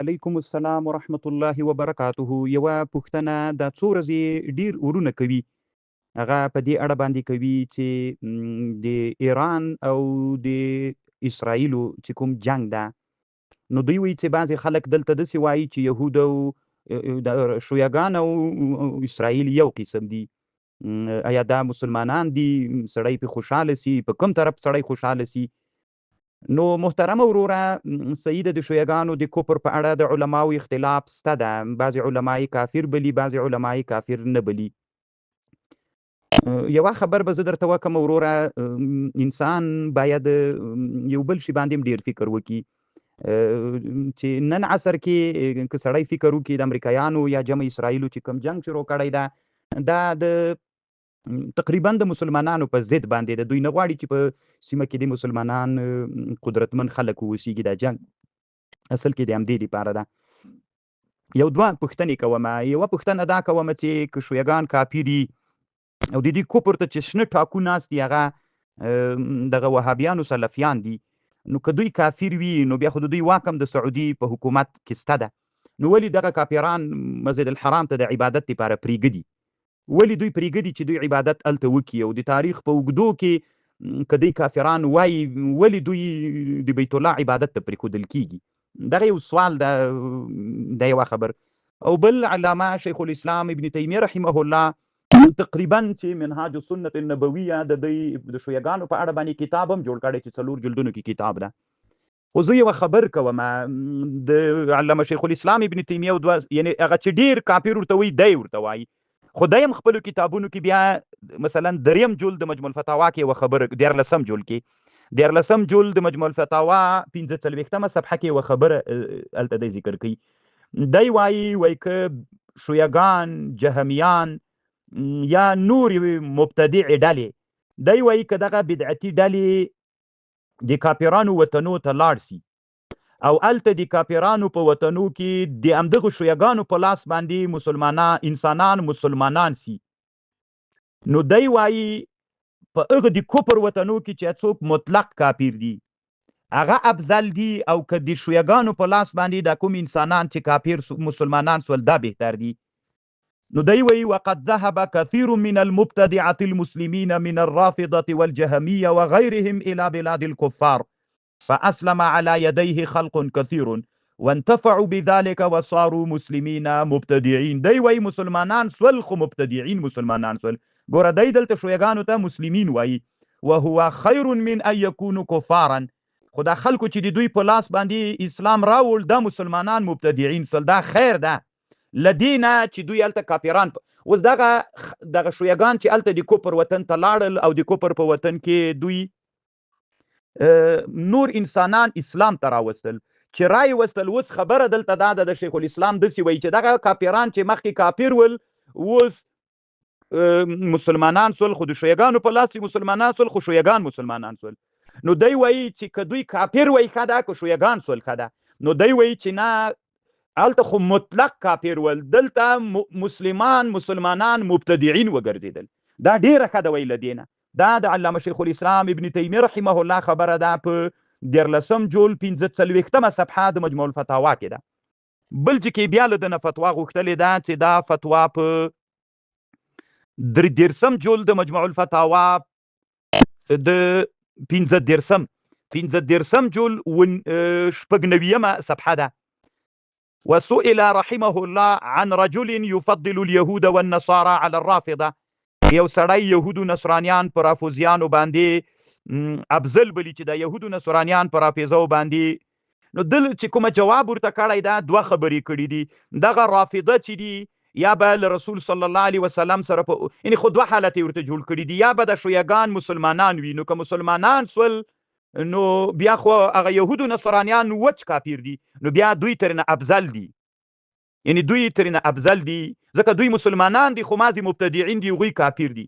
علیکم السلام ورحمت الله وبرکاته. یوه پوښتنه، دا څو ورځې ډیر ورونه کوي، هغه په دې اړه باندې کوي چې د ایران او د اسرائیلو چې کوم جنگ ده، نو دوی وایي چې بعضې خلک دلته داسې وایي چې یهود او شیعهګان او اسرائیل یو قسم دي. ایا دا مسلمانان دي؟ سړی پې خوشحاله سي؟ په کوم طرف سړی خوشحاله سي؟ نو محترم وروره سید، د شیعهګانو د کفر په اړه د علماو اختلاف سته ده. بعضې علما یې کافر بلي، بعضې علما یې کافر نه بلي. یوه خبر به زه درته وکم وروره، انسان باید یو بل شي باندې هم ډیر فکر وکړي چې نن عصر کې که سړی فکر وکړي، د امریکایانو یا جمع اسرائیلو چې کوم جنگ شروع کړی ده، دا د تقریبا د مسلمانانو په ضد باندې د دوی نه غواړي چې په سیمه کې د مسلمانان قدرتمن خلک ووسیږي. دا جنگ اصل کې د همدې لپاره ده. یو دوه پوښتنې کوم. یوه پوښتنه دا کوم چې که شیعهګان کافري او د دې کفر ته چې شنه ټاکو ناست دي، هغه دغه وهابیانو سلفیان دي، نو که دوی کافر وي نو بیا خو د دوی واک هم د سعودي په حکومت کې سته ده، نو ولې دغه کافران مسجد الحرام ته د عبادت لپاره پرېږدي؟ ولې دوی پرېږدي چې دوی عبادت هلته وکړي؟ او د تاریخ په اوږدو کې که دوی کافران وایي، ولې دوی د بیت الله عبادت ته پرېښودل کیږي؟ دغه یو سوال ده، دا یوه خبر. او بل، علامه شیخ الاسلام ابن تیمیه رحمه الله تقریبا چې منهاج السنت النبویه د دوی د شیعهګانو په اړه باندې کتاب هم جوړ کړی چې څلور جلدونو کې کتاب ده. خو زه یوه خبر کوم، د علامه شیخ الاسلام ابن تیمیه او دوه، یعنی هغه چې ډیر کافر ورته وایي، دی ورته وایي، خو دی هم خپلو کتابونو کې بیا مثلا دریم جلد د مجموع الفتاوا کې یوه خبره، دیارلسم جلد کې، دیارلسم جلد د مجموع الفتاوا 45مه صفحه کې یوه خبره هلته دی ذکر کوي. دی وایي، وایي که شیعهګان، جهمیان یا نورې مبتدع ډلې، دی وایي که دغه بدعتي ډلې د کافرانو وطنو ته لاړ سي او هلته د کافرانو په وطنو کې د همدغو شیعهګانو په لاس باندې مسلمانان انسانان مسلمانان سي، نو دی وایي په هغه د کفر وطنو کې چې څوک مطلق کافر دي هغه افضل دي، او که د شیعهګانو په لاس باندې دا کوم انسانان چې کافر مسلمانان سول دا بهتر دي. نو دی وایي وقد ذهب كثير من المبتدعة المسلمين من الرافضة والجهمية وغيرهم إلى بلاد الكفار فأسلم على يديه خلق كثير وانتفعوا بذلك وصاروا مسلمين مبتدعين. دی وایي مسلمانان سول خو مبتدعين مسلمانان سول. ګوره دی دلته شیعهګانو ته مسلمین وایي، وهو خير من أن يكونوا كفارا. خو دا خلکو چې د دوی په لاس باندې اسلام راوړ دا مسلمانان مبتدعين سول، دا خیر ده له دې نه چې دوی هلته کافران. اوس دغه شیعهګان چې هلته د کفر وطن ته لاړل او د کفر په وطن کې دوی نور انسانان اسلام ته راوستل چې رای وستل. اوس خبره دلته دا ده، د شیخ الاسلام داسې وایي چې دغه کافران چې مخکې کافر ول اوس مسلمانان سول، خو د شیعهګانو په لاس چې مسلمانان سول خو شیعهګان مسلمانان سول. نو دی وایي چې که دوی کافر وای ښه ده، که شیعهګان سول ښه ده. نو دی وایي چې نه، هلته خو مطلق کافر ول، دلته مسلمان مسلمانان مبتدعين وګرځېدل، دا ډېره ښه ده وایي له دې نه. دا د علامه شیخ الاسلام ابن تیمیه رحمه الله خبره ده په دیارلسم جول 45مه صفحه د مجموع الفتاوا کې ده. بل چې کې بیا له ده نه فتوا غوښتلې ده چې دا فتوا په 33 جول د مجموع الفتاوا د 35 جول 96مه صفحه ده. وسئل رحمه الله عن رجل يفضل اليهود والنصارى على الرافضة. یو سړی یهودو نصرانیان پر رافضیانو باندې افضل بلی چې دا یهودو نصرانیان پر رافضو باندې، نو دل چې کومه جواب ورته کړی دا دوه خبرې کړې دي. دغه رافضه چې دي یا به له رسول صلی الله علیه وسلم سره په، یعنی خو دوه حالت یې ورته جوړ کړي دي، یا به د شیعهګان مسلمانان وي، نو که مسلمانان سول نو بیا خو هغه یهودو نصرانیان وچ کافر دي، نو بیا دوی ترنه افضل دي، یعنی دوی ترنه افضل دي ځکه دوی مسلمانان دي خو مازې مبتدعین دي، هغوی کافر دي.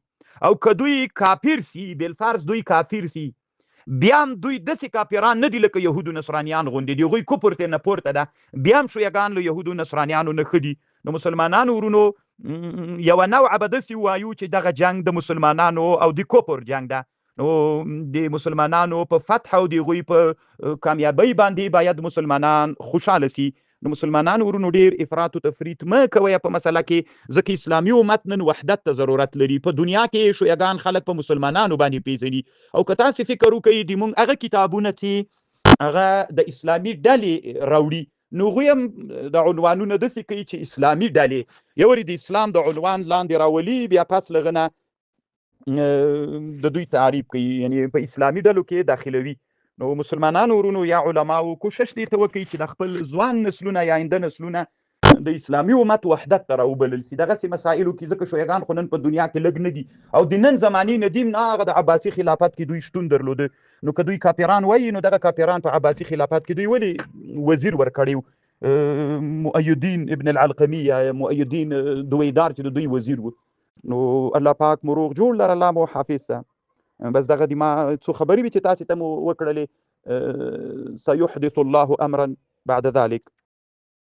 او که دوی کافر سي، بالفرض دوی کافر سي، بیا هم دوی داسې کافران نه دي لکه یهودو نصرانیان غوندې دي، هغوی کفر ترې نه پورته ده، بیا هم شیعهګان له یهودو نصرانیانو نه ښه دي. نو مسلمانانو ورونو یوه نوعه به داسې ووایو چې دغه جنګ د مسلمانانو او د کفر جنګ ده، نو د مسلمانانو په فتح او د هغوی په کامیابۍ باندې باید مسلمانان خوشحاله سي. نو مسلمانانو ورونو ډیر افراط او تفریط مه کوئ په مسله کې، ځکه اسلامي امت نن وحدت ته ضرورت لري. په دنیا کې شیعه ګان خلک په مسلمانانو باندې پیژني، او که تاسې فکر وکړئ د مونږ هغه کتابونه چې هغه د اسلامي ډلې راوړي، نو هغوی هم د عنوانونه داسې کوي چې اسلامي ډلې یو ورې د اسلام د عنوان لاندې راولي، بیا پس له هغه نه د دوی تعریف کوي، یعنی په اسلامي ډلو کې داخلوي. نو مسلمانانو ورونو یا علماو کوشش دې ته وکړي چې د خپل ځوان نسلونه یا آینده نسلونه د اسلامي امت وحدت ته راوبلل سي دغسې مسایلو کې، ځکه شیعهګان خو نن په دنیا کې لږ نه دي، او د نن زمانې ندیم نه هغه د عباسي خلافت کې دوی شتون درلوده. نو که دوی کافران وایي، نو دغه کافران په عباسي خلافت کې دوی ولې وزیر ورکړی مؤیدین ابن العلقمي یا مؤیدین دویدار چې د دوی وزیر و؟ نو الله پاک مو روغ جوړ لره، الله مو حافظ سه. بس دغه دی ما څو خبرې وي چې تاسو ته مو وکړلې. سيحدث الله امرا بعد ذلك.